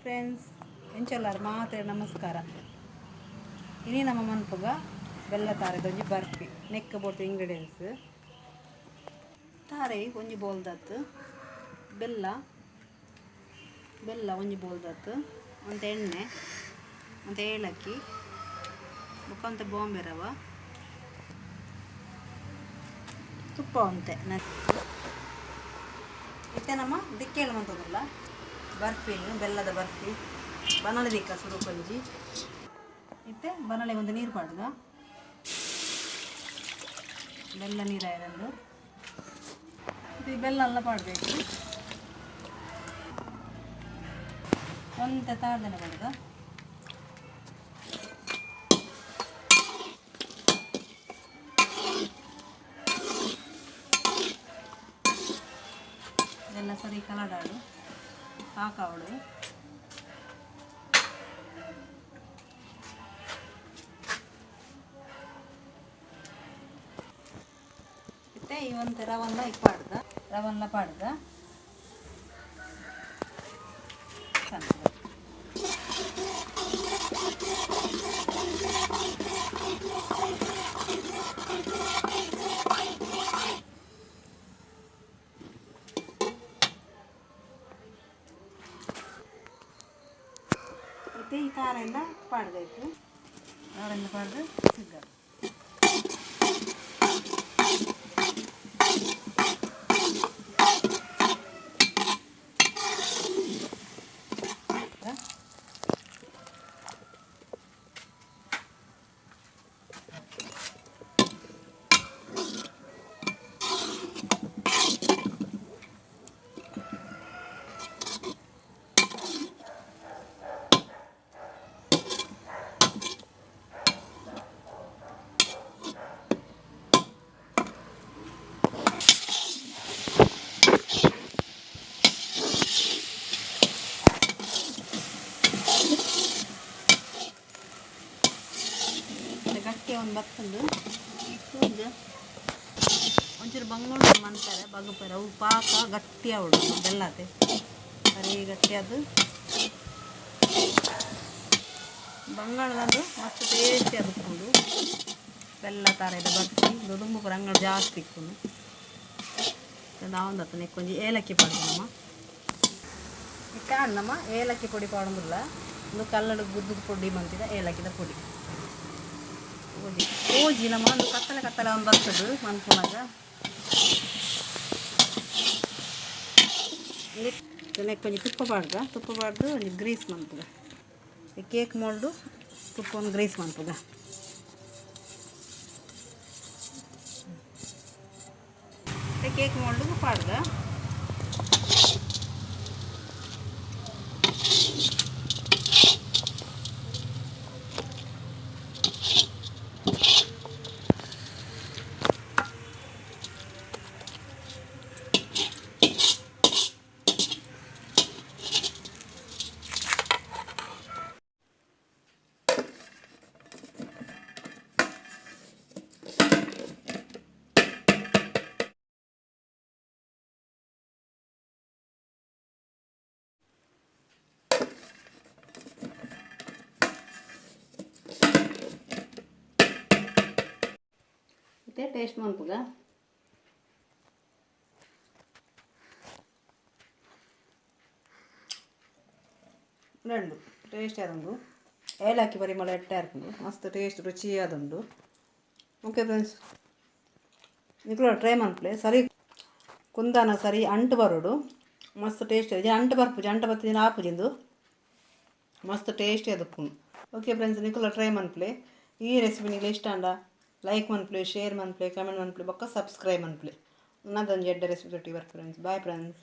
Friends ಎಂಚಲ್ಲಾರು ಮಾತ್ರ ನಮಸ್ಕಾರ. ಇನಿ ನಮ್ಮ ಮನ್ಪುಗ ಬೆಲ್ಲ ತಾರೆ ಒಂಜಿ ಬರ್ಫಿ ನೆಕ್ ಬೋರ್ತು ಇಂಗ್ರೀಡಿಯೆಂಟ್ಸ್ ತಾರೆ ಒಂಜಿ ಬೋಲ್ದತ್ತು ಬೆಲ್ಲ ಬೆಲ್ಲ ಒಂಜಿ ಬೋಲ್ದತ್ತು ಒಂತೆ ಎಣ್ಣೆ ಒಂತೆ ಏಲಕ್ಕಿ ಬೊಕ್ಕ ಒಂತೆ ಬಾಂಬೆ ರವ ತುಪ್ಪ ಒಂತೆ ಇತ್ತೆ ನಮ್ಮ ದಿಕ್ಕೇಳು ಮಂತದಲ್ಲ ಬರ್ಫಿ ಬೆಲ್ಲದ ಬರ್ಫಿ ಬನಲೆ ದಿಕ್ಕ ಸುರು ಕೊಂಜಿ ಇತ್ತೆ ಬನಲೆಗೆ ಒಂದು ನೀರು ಪಾಡುದ ಬೆಲ್ಲ ನೀರಾಯದಂದು ಇದು ಬೆಲ್ಲ ಎಲ್ಲ ಪಾಡಬೇಕು ಒಂತೆ ತಾರ್ದನೆ ಪಾಡುದ ಇದೆಲ್ಲ ಸರಿ ಕಲಡಾಡು ಹಾಕಾವಳು ಇತ್ತೆ ಈ ಒಂದು ರವನ್ನ ಪಾಡ್ದ ರವನ್ನ ಪಾಡ್ದ ಮತ್ತೆ ಈ ಖಾರ ಎಲ್ಲ ಪಾಡಬೇಕು ಖಾರ ಎಲ್ಲ ಪಾಡ್ದು ಸಿಗ್ಗ ಗಟ್ಟಿ ಒಂದು ಬತ್ತಂದು ಪೂಜೆ ಒಂಚೂರು ಬಂಗುಂಡು ಮಂತಾರೆ ಬಗ್ಗುಪೇರೆ ಅವು ಪಾಕ ಗಟ್ಟಿ ಅವಳು ಬೆಲ್ಲತೆ ಸರಿ ಗಟ್ಟಿ ಅದು ಬಂಗಾಳದಂದು ಮಸ್ತ್ ಟೇಸ್ಟಿ ಅದಕ್ಕೊಂಡು ಬೆಲ್ಲ ತಾರೆದ ಬತ್ತಿ ದುಂಬು ಪೂರ ಅಂಗಡಿ ಜಾಸ್ತಿ ಇಕ್ಕೊಂಡು ನಾವು ಅತ್ತನೆ ಕೊಂಚ ಏಲಕ್ಕಿ ಪಾಡ್ದು ನಮ್ಮ ನಮ್ಮ ಏಲಕ್ಕಿ ಪೊಡಿ ಪಾಡೋದಿಲ್ಲ ಒಂದು ಕಲ್ಲಡು ಗುದ್ದದ ಪೊಡಿ ಮಂತಿದ ಏಲಕ್ಕಿದ ಪೊಡಿ ಓಜಿ ಓಜಿ ನಮ್ಮ ಒಂದು ಕತ್ತಲೆ ಕತ್ತಲೆ ಒಂದು ಬರ್ತದೆ ಮನ್ಪುನಾಗ ಕೊಂಚ ತುಪ್ಪ ಪಾಡ್ದ ತುಪ್ಪ ಪಾಡ್ದು ಒಂಜಿ ಗ್ರೀಸ್ ಮನ್ಪುಗ ಕೇಕ್ ಮೋಲ್ಡು ತುಪ್ಪ ಒಂದು ಗ್ರೀಸ್ ಮನ್ಪುಗ ಕೇಕ್ ಮೋಲ್ಡು ಪಾಡ್ದ ಟೇಸ್ಟ್ ಮನ್ಪುಗ రెండు ಟೇಸ್ಟ್ ಆದುಂಡು ಏಲಕ್ಕಿ ಪರಿಮಳ ಎಟ್ಟೆ ಇರ್ಪುಂಡು ಮಸ್ತ್ ಟೇಸ್ಟ್ ರುಚಿ ಆದುಂಡು. ಓಕೆ ಫ್ರೆಂಡ್ಸ್ ನಿಕುಲು ಟ್ರೈ ಮನ್ಪುಲೆ ಸರಿ ಕುಂದಾನ ಸರಿ ಅಂಟು ಬರೋಡು ಮಸ್ತ್ ಟೇಸ್ಟ್ ಅಂಟು ಬರ್ಪುಜಿ ಅಂಟು ಬತ್ತಿನ ಆಪುಜಿಂದು ಮಸ್ತ್ ಟೇಸ್ಟಿ ಅದಕ್ಕುಂಡು. ಓಕೆ ಫ್ರೆಂಡ್ಸ್ ನಿಕುಲು ಟ್ರೈ ಮನ್ಪುಲೆ ಈ ರೆಸಿಪಿ ನಿಕ್ಲೆ ಇಷ್ಟ ಅಂಡ ಲೈಕ್ ಮನ್ಪುಲೆ ಶೇರ್ ಮನ್ಪುಲೆ ಕಮೆಂಟ್ ಮನ್ಪುಲೆ ಬೊಕ್ಕ ಸಬ್ಸ್ಕ್ರೈಬ್ ಮನ್ಪುಲೆ. ನನ್ನದೊಂಜಿ ಎಡ್ಡೆ ರೆಸಿಪಿ ತೊಟ್ಟಿ ಬರ್ಪೆ ಫ್ರೆಂಡ್ಸ್. Bye friends.